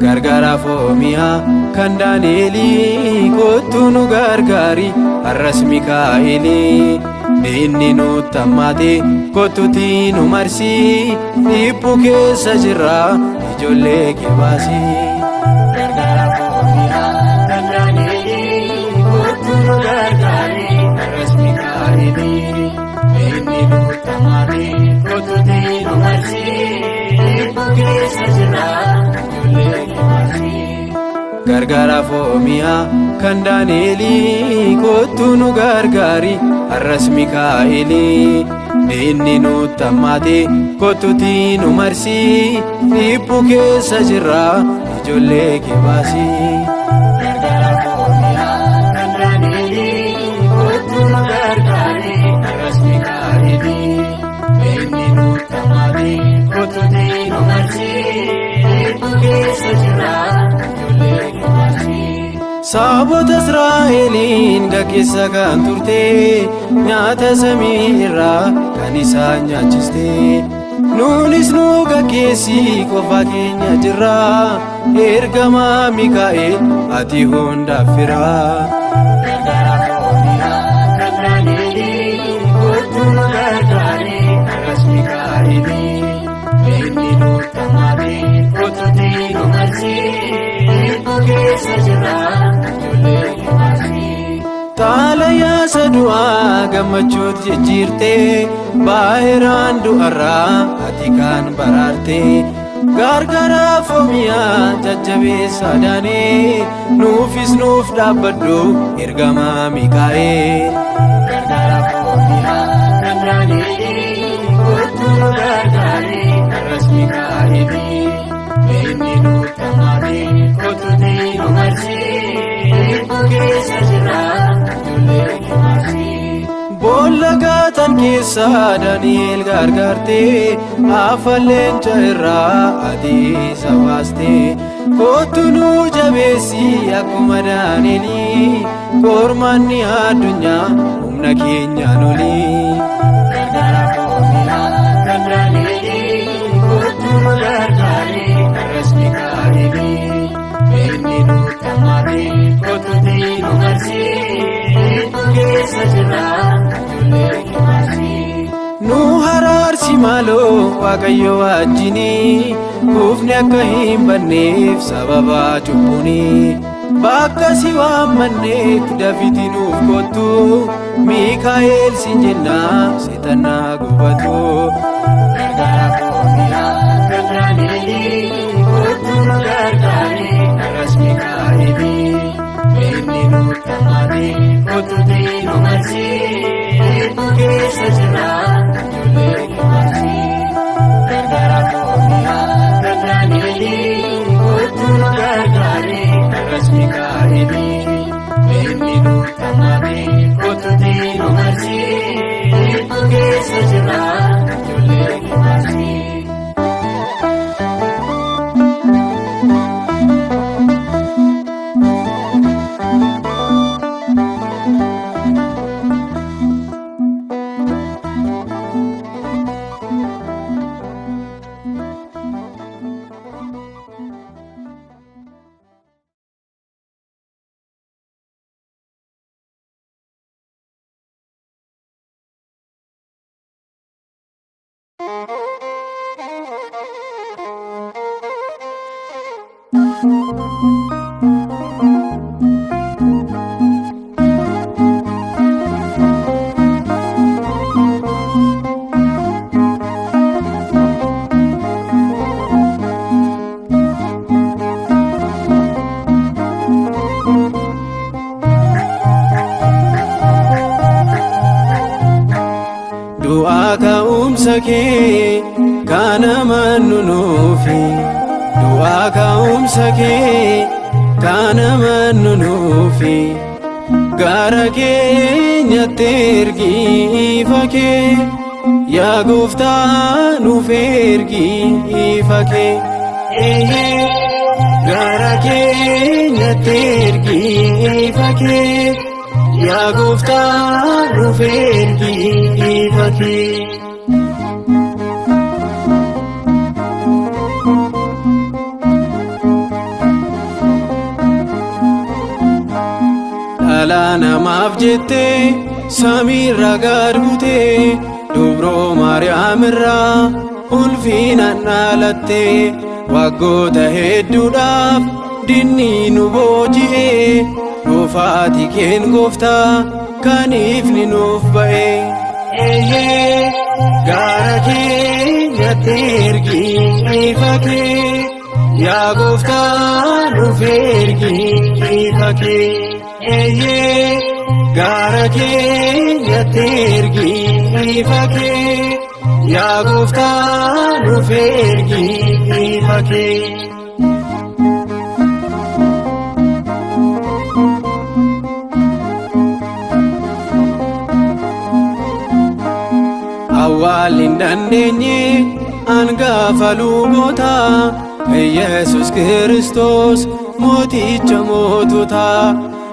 Gargaara foomiyaa kan Daani'elii kottu nu gargaari har'as Mikaa'elii diinni nutti hammaate kottuutii nu marsi dhiphuu keessa jirra ijoollee kee baasi. Gargaara foomiyaa kan Daani'elii kottu nu gargaari har'as Mikaa'elii diinni nutti hammaate kottuutii nu marsi dhiphuu keessa jirra. Gargaara foomiyaa kan Daani'elii kottu nu gargaari har'as Mikaa'elii diinni nutti hammaate kottuutii nu marsi dhiphuu keessa jirra ijoollee kee baasi. Gargaara foomiyaa kan Daani'elii kottu nu gargaari har'as Mikaa'elii diinni nutti hammaate kottuutii nu marsi dhiphuu keessa jirra. Saboota Israa'eliin gaggeessa kan turte nyaata samii irraa kan isaan nyaachiste nuunis nu gaggeessi qofa keenya jirra ergamaa Mikaa'el ati hundaaf fira. Gargaara foomiyaa kan Daani'elii kottu nu gargaari har'as Mikaa'elii diinni nutti hammaate kottuutii nu marsi dhiphuu keessa jirra. Xaalayaa du'aa gammachuutti jijjiirtee baay'iraan du'arraa ati kan baraarte gargaara foomiyaa jajjabeessa Daani'el nuufis nuuf dhaabbadhu ergamaa Mikaa'el. Gargaara foomiyaa kan Daani'elii kottu nu gargaari har'as Mikaa'elii diinni nutti hammaate kottuutii nu marsi dhiphuu keessa jirra. Boolla gaatan keessa Daani'el gargaarte afaan leenca irraa ati isa baaste kottu nu jabeessi akkuma Daani'elii qormaanni addunyaa humna keenyaan olii. Gargaara foomiyaa kan Daani'elii kottu nu gargaari har'as Mikaa'elii diinni nutti hammaate kottuutii nu marsi dhiphuu keessa jirra. Nu haraarsi maaloo Waaqayyo wajjinii kufni akka hin banneef sababa cubbuunii bakka si waammanneef dafiti nuuf kottu Mikaa'el siin jennaa seexanaa gubatu. Gargaara foomiyaa kan Daani'elii kottu nu gargaari har'as Mikaa'elii diinni nutti hammaate kottuutii nu marsi dhiphuu keessa jirra. Gargaara foomiyaa kan Daani'elii kottu nu gargaari har'as Mikaa'elii diinni nutti hammaate kottuutii nu marsi dhiphuu keessa jirra. Du'aa ka'umsa kee kana mannu nuufi, du'aa ka'umsa kee Kan amannu nuufi gara keenyatti ergi ifa kee yaa gooftaa nuuf ergi ifa kee. Gara keenyatti ergi ifa kee yaa gooftaa nuuf ergi ifa kee. Dhala namaaf jettee samiirra gad buutee dubroo Maariyaam irraa ulfinaan dhalattee waggoota hedduudhaaf dinni nu booji'ee dhufaatii keen gooftaa kan ifni nuuf ba'e. Gara keenyatti ergi ifa kee yaa gooftaa nuuf ergi ifa kee. Gara keenyatti ergi ifa kee yaa gooftaa nuuf ergi ifa kee. Awwaalli hin dandeenye hangafa lubootaa Yesuus Kiristoos mooticha moototaa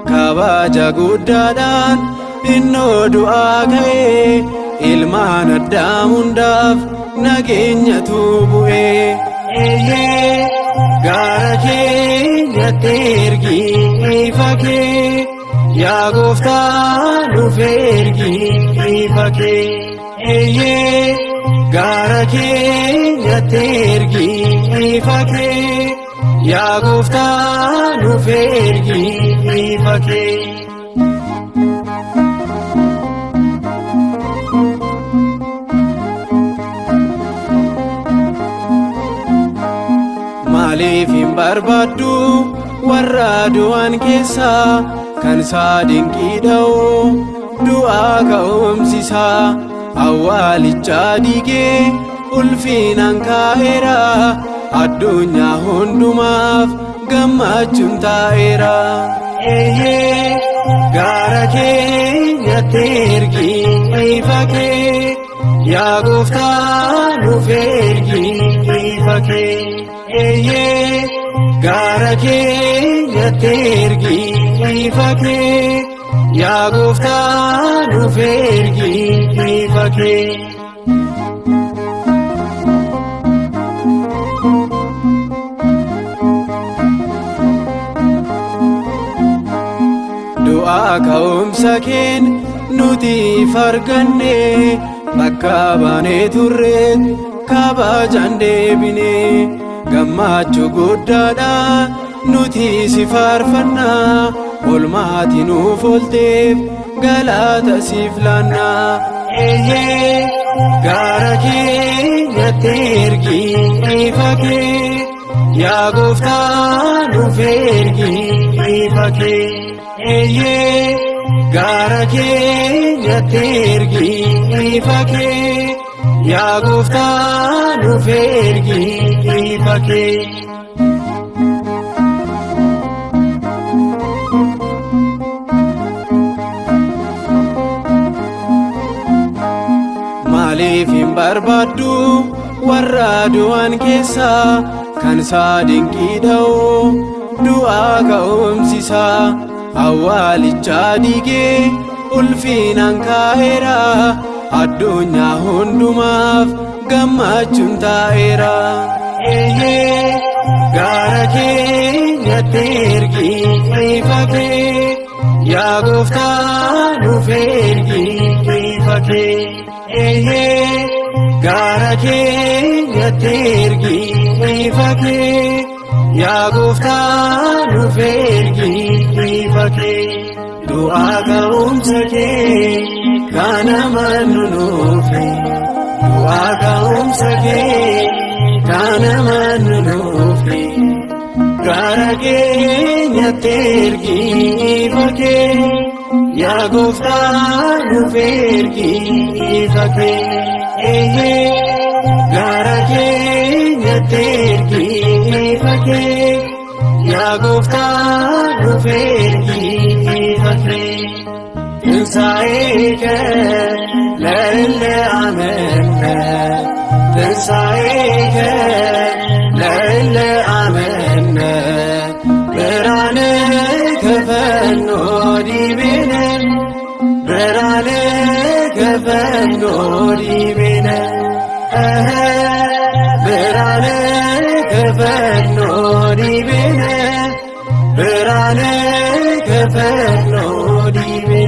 kabaja guddaadhaan innoo du'aa ka'ee ilmaan Addaam hundaaf nageenyatu bu'ee. Gara keenyatti ergi ifa kee yaa gooftaa nuuf ergi ifa kee. Gara keenyatti ergi ifa kee yaa gooftaa nuuf ergi ifa kee. Maaliif hin barbaaddu warra du'an keessaa kan isaa dinqii dha'u du'aa ka'umsisaa awwaalicha diigee ulfinaan kaa'eera addunyaa hundumaaf gammachuun taa'eera. Gara keenyatti ergi ifa kee yaa gooftaa nuuf ergi ifa kee. Gara keenyatti ergi ifa kee yaa gooftaa nuuf ergi ifa kee. Du'aa ka'umsa keen nuti farganne bakka baanee turre kabajaan deebine gammachuu guddaadha nuti si faarfannaa olmaati nuuf oolteef galata siif laannaa. Gara keenyatti ergi ifa kee yaa gooftaa nuuf ergi ifa kee. Gara keenyatti ergi ifa kee yaa gooftaa nuuf ergi ifa kee. Maaliif hin barbaaddu warra du'an keessaa kan isaa dinqii dha'u du'aa ka'umsisaa awwaalicha diigee ulfinaan kaa'eera addunyaa hundumaaf gammachuun taa'eera. Gara keenyatti ergi ifa kee yaa gooftaa nuuf ergi ifa kee. Gara keenyatti ergi ifa kee yaa gooftaa nuuf ergi ifa kee. Du'aa ka'umsa kee kan amannu nuufi du'aa ka'umsa kee kan amannu nuufi gara keenyatti ergi ifa kee yaa gooftaa nuuf ergi ifa kee. Gara keenyatti ergi ifa kee. Yaa gooftaa nuuf ergi ifa kee. ትንሣኤከ ለእለ አመነ፣ ትንሣኤከ ለእለ አመነ፣ ብርሃንከ ፈኖ ዲቤነ፣ ብርሃንከ ፈኖ ዲቤነ፣ ብርሃንከ ፈኖ ዲቤነ፣ ብርሃንከ ፈኖ ዲቤነ።